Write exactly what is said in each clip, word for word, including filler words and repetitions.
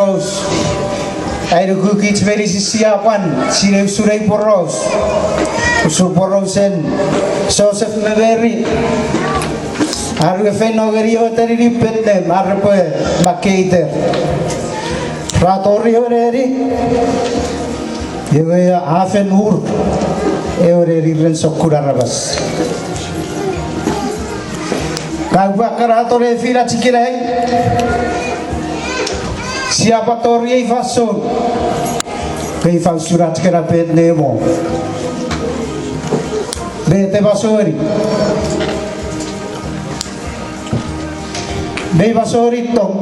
Poraus. Ai nuku kich meinisin sia pwan sinei usun ei poraus, usun porausen Joseph me Mary, ar we feino ngeni ewe teninimw Bethlehem ar repwe makkei iter. Ra tori ewe neni, ewe a fen ur ewe neni ren sokkun aramas. Ka upwe akkanato nefinach ikenai, sia pwan tori ei fansoun, pwe ifa usun ach kena Bethlehem o, met e masoueni. Mei masoueni tong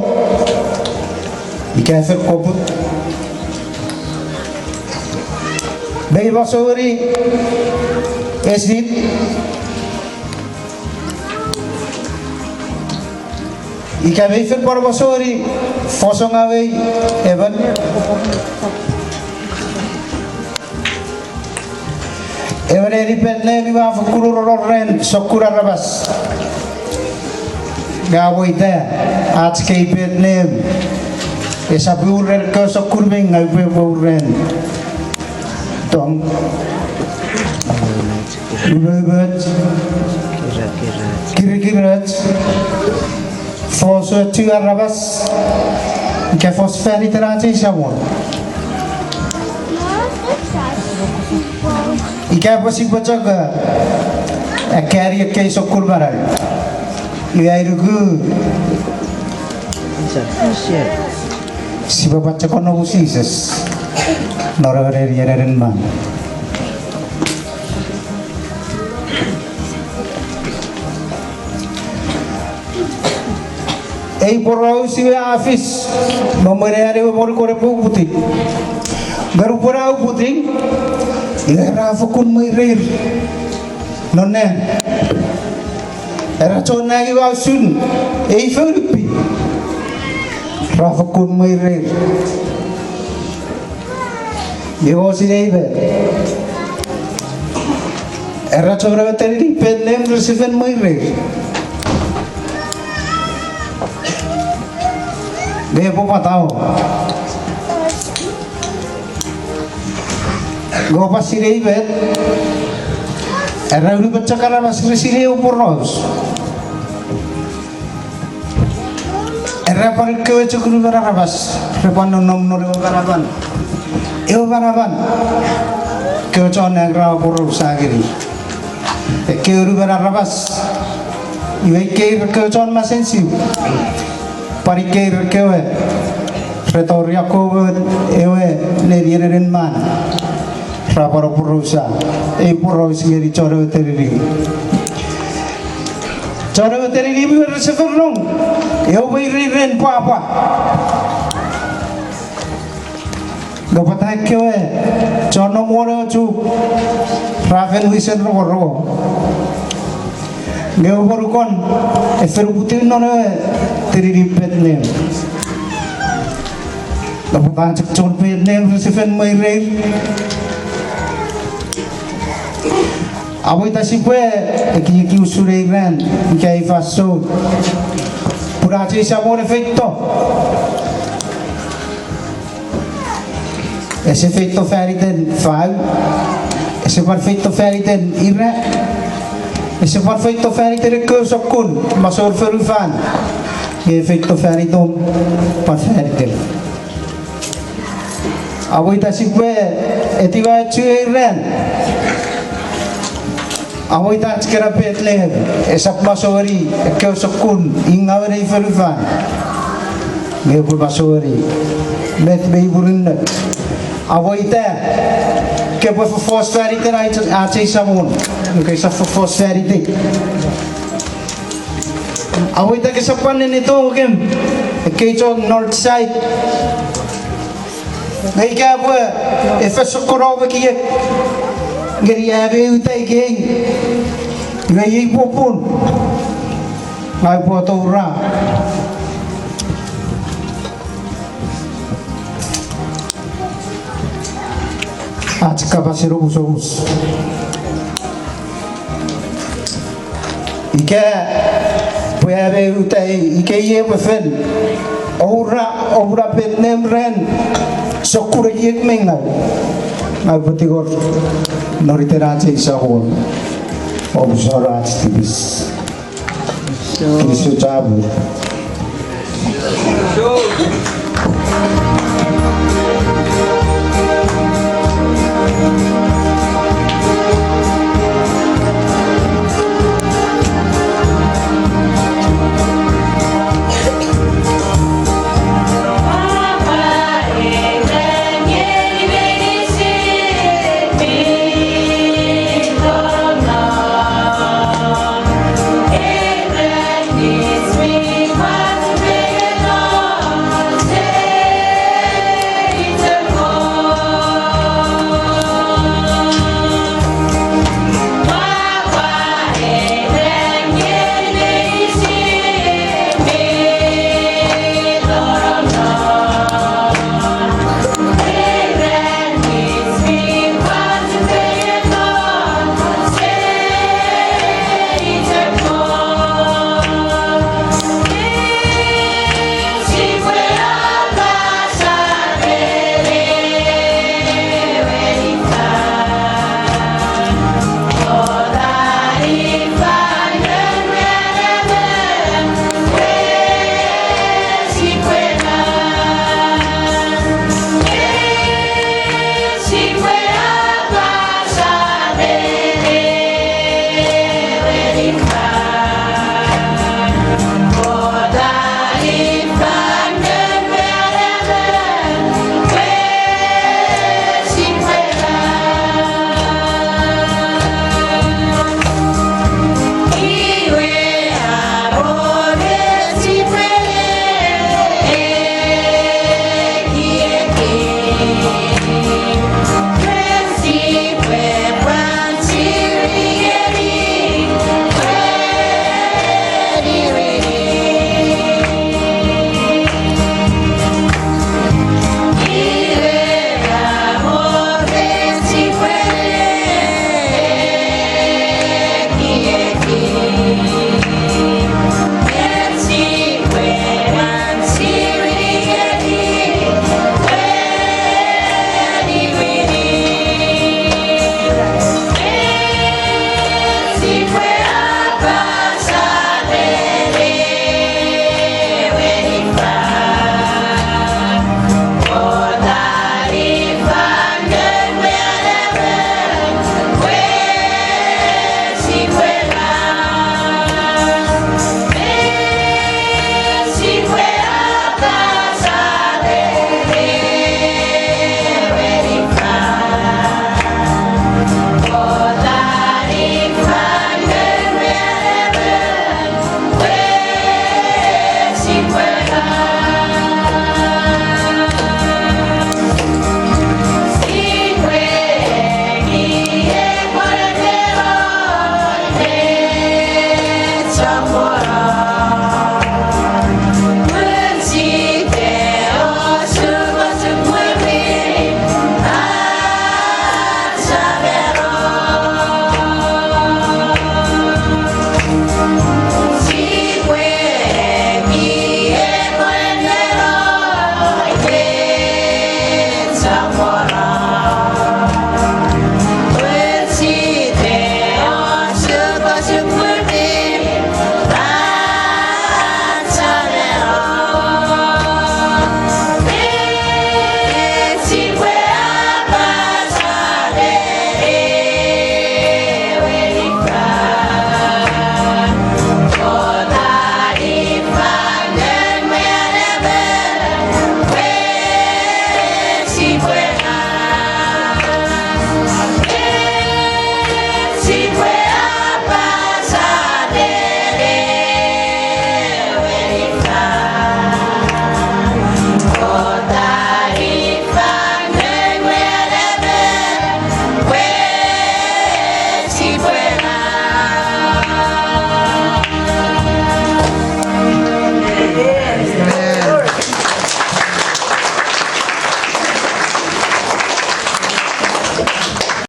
ika fen koput. Mei masoueni esit. Ika mei fen pwan masoueni fosongawei emon. Ewe neni Bethlehem iwe a fokkun urono ren sokkun aramas. Nge amo ita ach kei Bethlehem esap ur ren ekkewe sokkun mi ngaw, pwe epwe ur ren tong, umoumoch, kirikiroch, fosun aramas, ika fos fan iten ach ei Samon. Ika pwe sipwe chok, eh, akkani ekkei sokkun manau. Iwe ai nuku sipwe pwan chok nomu Jises non ewe neni enenen man. Ei poraus iwe a fis me mwen an ewe monukon epwe uputiw. Nge nupwen a uputiw, iwe ra fokkun mwirir non nang. Era chon nang iwe a usun ei fonu pin, ra fokkun mwirir. Iwe osinei met, era chon ewe teninimw Bethlehem rese fen mwirir. Nge epwe pwata o? Nge oupwe sinei met, era unumon chok aramas re sinei ewe poraus. Era pwan ekkewe chok unumon aramas re pwan nonnom non ewe manaman. Ewe manaman, ekkewe chon nang ra aporausa ngeni. Ekkewe unumon aramas, iwe ikkeir ekkewe chon masensiw, pwan ikkeir ekkewe re tori akkomwen ewe neni enenen man, ra pwan aporausa ei poraus ngeni chon ewe teninimw. Chon ewe teninimw iwe rese fen rong, ewe mwirin ren pwapwa. Nge pwata ekkewe chon nom won ewe chuk ra fen wisen rongorong, nge ewe monukon e fen uputiw non ewe teninimw Bethlehem. Nge pwata chok chon Bethlehem rese fen mwirir? Amo ita sipwe ekieki usun ei ran ika ei fansoun, pun ach ei Samon e feito. Ese feito fan iten fau, ese pwan feito fan iten ira, ese pwan feito fan iten ekkewe sokkun masoun fonufan, nge e feito fan itom, pwan fan itom. Amo ita sipwe etiwa chok ei ran, amo ita ach kena Bethlehem esap masoueni ekkewe sokkun ingawen ei fonufan, nge epwe masoueni met mei murinno. Amo ita kepwe fofos fan iten ach, ach ei Samon, nge kesap fofos fan itei. Amo ita kesap pwan nenneto kem ekkei chon North Side. Nge ika pwe e fen sokkono om ekiek ngeni ami uta ikei, nge iei popun ngang upwe atoura ach kapasen omusomus. Ika pwe ami uta ikei epwe fen Oura, oura pet nem ren sokkun ekiek mi ngau. Ngang upwe tingor noriten ach ei Samon, omusano ach tipis. Kinisou chapur.